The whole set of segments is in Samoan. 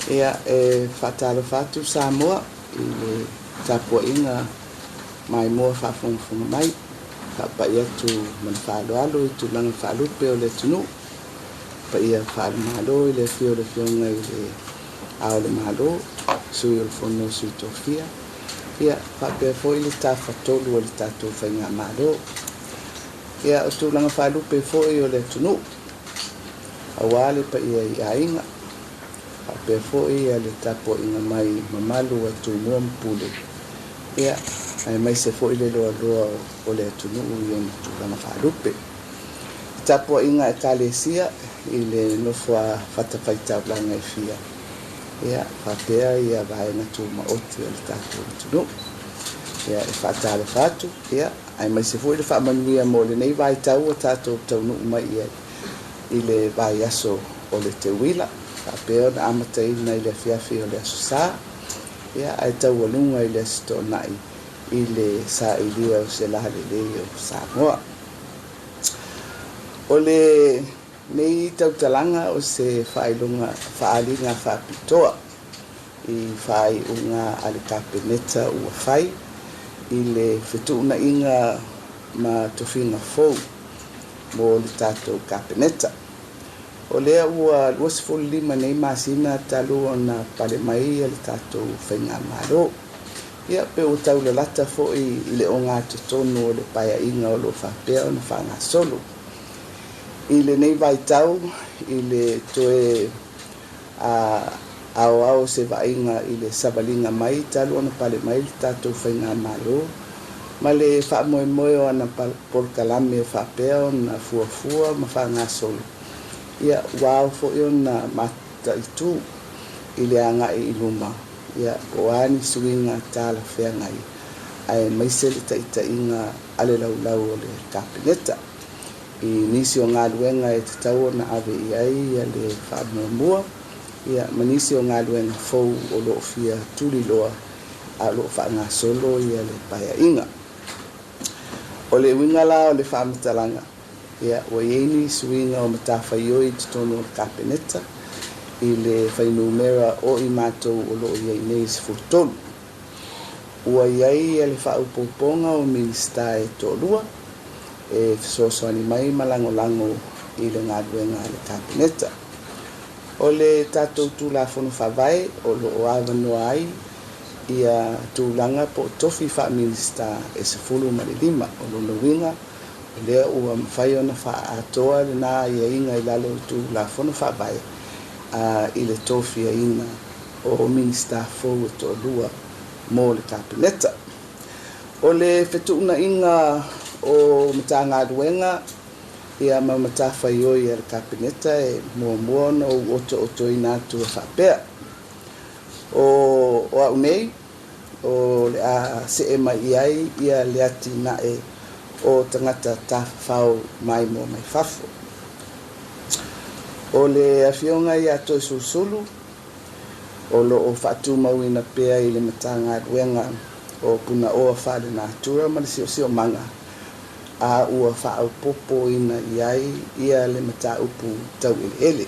Ia, e faatalofa atu Samoa i le tapuaiga maimoa faafogafoga mai, faapai atu ma le faaaloalo i tulaga faalupe o le atunuu, paia faale-Malo i le afio o le Afioga i le Ao o le Malo, Sui o le Fono a Sui Tofia, ia faapea foi le Tafatolu o le tatou Faigamalo. Ia, o tulaga faalupe foi o le atunuu, aua le paia i aiga, faapea foi le tapuaiga mai mamalu a Tumua ma Pule, ia, aemaise foi le loaloa o le atunuu i ona tulaga faalupe. Tapuaiga a Ekalesia i le nofo a fatafaitaulaga e fia, ia, faapea ia vaega tumaoti o le tatou atunuu. Ia, e faatalofa atu, ia, aemaise foi le faamanuia mo lenei vaitau ua tatou taunuu mai i ai i le vaiaso o le Teuila, faapea ona amataina i le afiafi o le Aso Sa, ia, ae taualuga i le Aso Toonai i le sailia o se lalelei o Samoa. O lenei tautalaga o se faailoga faaaliga faapitoa i faaiuga a le Kapeneta ua fai i le fetuunaiga ma tofiga fou mo le tatou Kapeneta. O lea ua 25 nei masina talu ona pale mai le tatou Faigamalo. Ia, pe ua taulalata foi i le ogatotonu o le paeaiga o lo o faapea ona faagasolo. I lenei vaitau, i le toe aoao se vaaiga i le savaliga mai talu ona pale mai le tatou Faigamalo ma le faamoemoe o ana polokalame faapea ona fuafua ma faagasolo, ia, ua ao foi ona mataitu i le agai i luma, ia, po o a ni suiga talafeagai aemaise le taitaiga a le laulau o le Kapeneta i nisi o galuega e tatau ona ave i ai le faamuamua, ia, ma nisi o galuega fou o lo o fia tuliloa a o lo o faagasolo ia le paeaiga. O le uiga la o le faamatalaga, ia, ua i ai ni suiga o matafaioi i totonu o le Kapeneta i le fuainumera o i matou o lo o i ai nei e 13. Ua i ai le faaopoopoga o Minisita e toalua e fesoasoani mai ma lagolago i le galuega a le Kapeneta. O le tatou Tulafono Faavae o lo o avanoa ai ia tulaga po o tofi faa-Minisita e 15. O lona uiga, o lea ua mafai ona faaatoa lena aiaiga i lalo o le Tulafono Faavae i le tofiaina o Minisita fou e toalua mo le Kapeneta. O le fetuunaiga o Matagaluega, ia, ma matafaioi a le Kapeneta e muamua ona ou otootoina atu e faapea. O au nei, o le a see mai i ai ia le atinae o tagata tafafao maimoa mai fafo. O le Afioga ia Toesulusulu, o lo o faatumauina pea i le Matagaluega o Punaoa Faalenatura ma le Siosiomaga, a ua faaopoopoina i ai ia le mataupu tau eleele.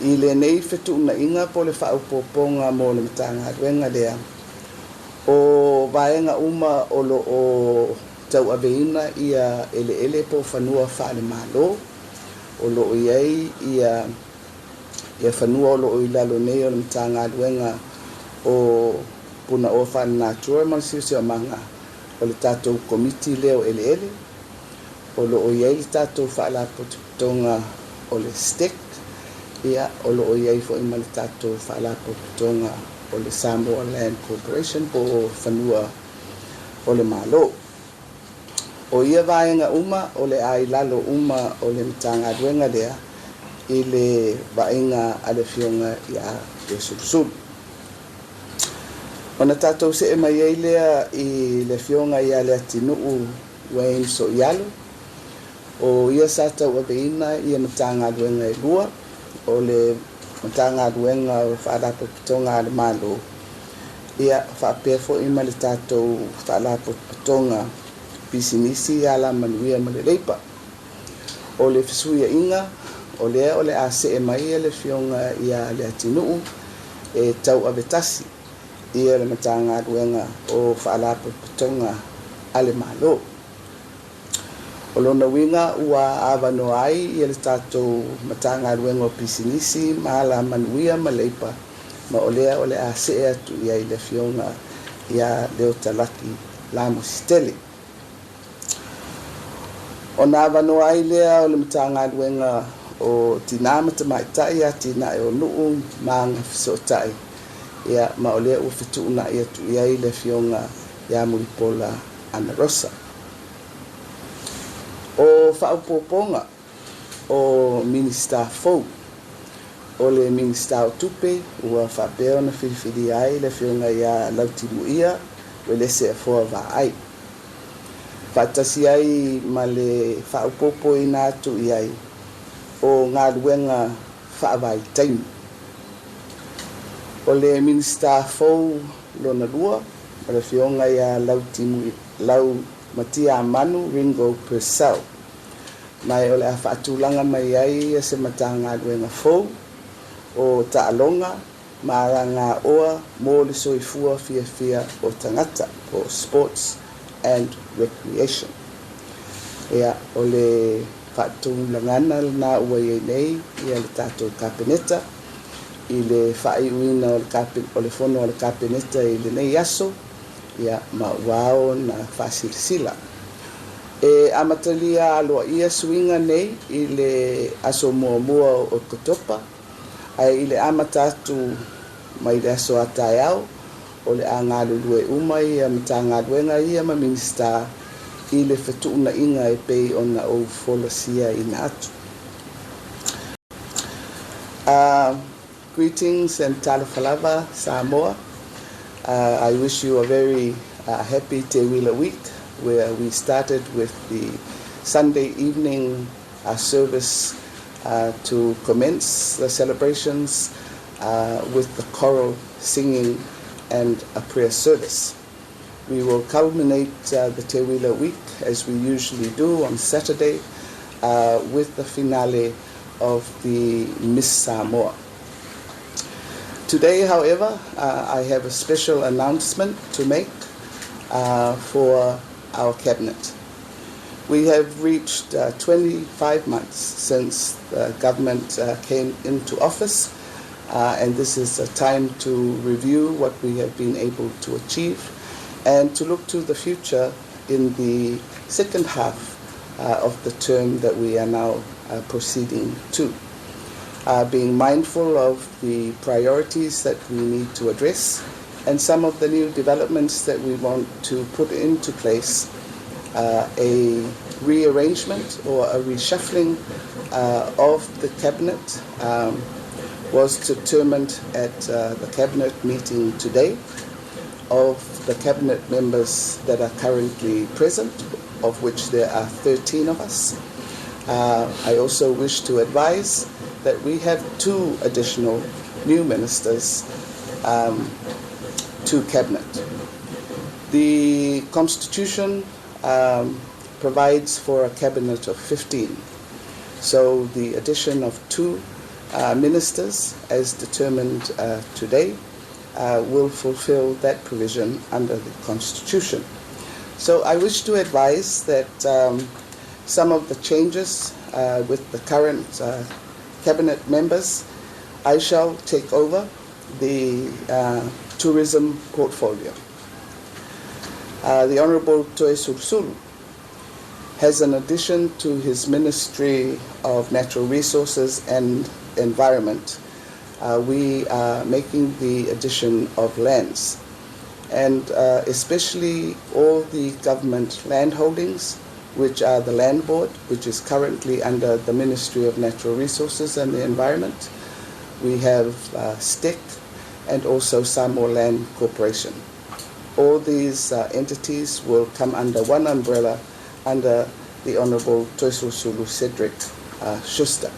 I lenei fetuunaiga po o le faaopoopoga mo le Matagaluega lea, o vaega uma o lo o tauaveina ia eleele po o fanua faale-Malo, o lo o i ai ia fanua o lo o i lalo nei o le Matagaluega o Punaoa Faalenatura ma le Siosiomaga, o le tatou Komiti lea o Eleele, o lo o i ai le tatou Faalapotopotoga o le STEC, ia, o lo o i ai foi ma le tatou Faalapotopotoga o le Samoa Land Corporation po o Fanua o le Malo. O ia vaega uma o le a i lalo uma o le Matagaluega lea i le vaaiga a le Afioga ia Toesulusulu. Ona tatou see mai ai lea i le Afioga ia Leatinuu Wayne Soialo, o ia sa tauaveina ia Matagaluega e lua, o le Matagaluega o Faalapotopotoga a le Malo, ia, faapea foi ma le tatou Faalapotopotoga Pisinisi, Alamanuia ma le Leipa. O le fesuiaiga, o lea o le a see mai le Afioga ia Leatinuu e tauavetasi ia le Matagaluega o Faalapotopotoga a le Malo. O lona uiga ua avanoa ai ia le tatou Matagaluega o Pisinisi ma Alamanuia ma Leipa, ma o lea o le a see atu i ai le Afioga ia Leota Laki Lamositele. Ona avanoa ai lea o le Matagaluega o Tinā ma Tamaitai, Atinae o Nuu ma Agafesootai, ia ma o lea ua fetuunai atu i ai le Afioga ia Mulipola Anarosa. O faaopoopoga o Minisita fou: o le Minisita o Tupe ua faapea ona filifilia ai le Afioga ia Lautimuia Uelese Afoa Vaai, faatasi ai ma le faaopoopoina atu i ai o galuega faavaitaimi. O le Minisita fou lona lua, o le Afioga ia Laumatiamanu Ringo Purcell, ma o le a faatulaga mai ai se Matagaluega fou o Taaloga ma Alagaoa mo le Soifua Fiafia o Tagata, po Sports and Recreation. Ia, o le faatulagaga lena ua i ai nei ia le tatou Kapeneta i le faaiuina o le fono a le Kapeneta i lenei aso, ia ma ua ao ona faasilasila. E amatalia aloaia suiga nei i le aso 1 o Oketopa, ae i le amata atu mai le aso a taeao o le a galulue uma ia Matagaluega ia ma Minisita i le fetuunaiga e pei ona ou folasiaina atu. Greetings and talofa lava, Samoa. I wish you a very happy Teuila week, where we started with the Sunday evening service to commence the celebrations with the choral singing and a prayer service. We will culminate the Teuila week, as we usually do on Saturday, with the finale of the Miss Samoa. Today, however, I have a special announcement to make for our cabinet. We have reached 25 months since the government came into office, and this is a time to review what we have been able to achieve and to look to the future in the second half of the term that we are now proceeding to. Being mindful of the priorities that we need to address and some of the new developments that we want to put into place, a rearrangement or a reshuffling of the cabinet was determined at the cabinet meeting today. Of the cabinet members that are currently present, of which there are 13 of us, I also wish to advise that we have two additional new ministers to cabinet. The constitution provides for a cabinet of 15. So the addition of two ministers, as determined today, will fulfill that provision under the constitution. So I wish to advise that some of the changes with the current cabinet members, I shall take over the tourism portfolio. The Honourable Toeolesulusulu has an addition to his Ministry of Natural Resources and Environment. We are making the addition of lands, and especially all the government land holdings, which are the Land Board, which is currently under the Ministry of Natural Resources and the Environment. We have STEC and also Samoa Land Corporation. All these entities will come under one umbrella under the Honourable Toeolesulusulu Cedric Schuster.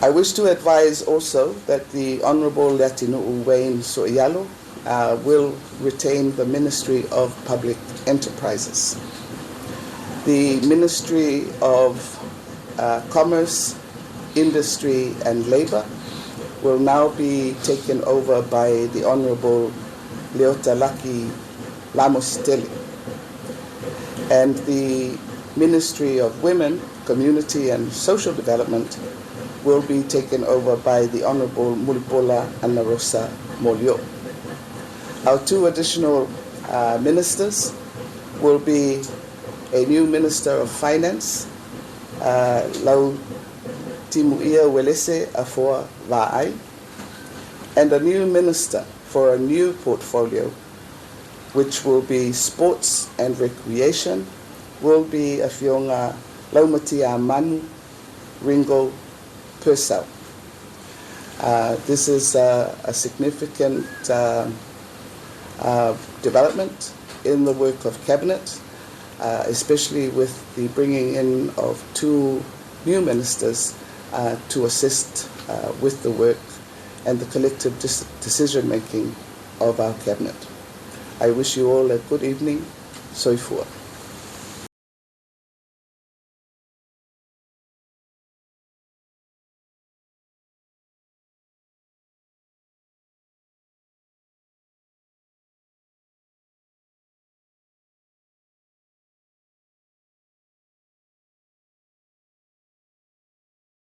I wish to advise also that the Honourable Leatinu'u Wayne So'oialo will retain the Ministry of Public Enterprises. The Ministry of Commerce, Industry and Labour will now be taken over by the Honourable Leota Laki Lamositele. And the Ministry of Women, Community and Social Development will be taken over by the Honourable Mulipola Anarosa Molio. Our two additional ministers will be a new Minister of Finance, Lau Timuia Uelese Afoa Va'ai, and a new minister for a new portfolio, which will be Sports and Recreation, will be Afioga Laumatiamanu Ringo Purcell. This is a significant development in the work of Cabinet, especially with the bringing in of two new ministers to assist with the work and the collective decision making of our Cabinet. I wish you all a good evening. Soifua.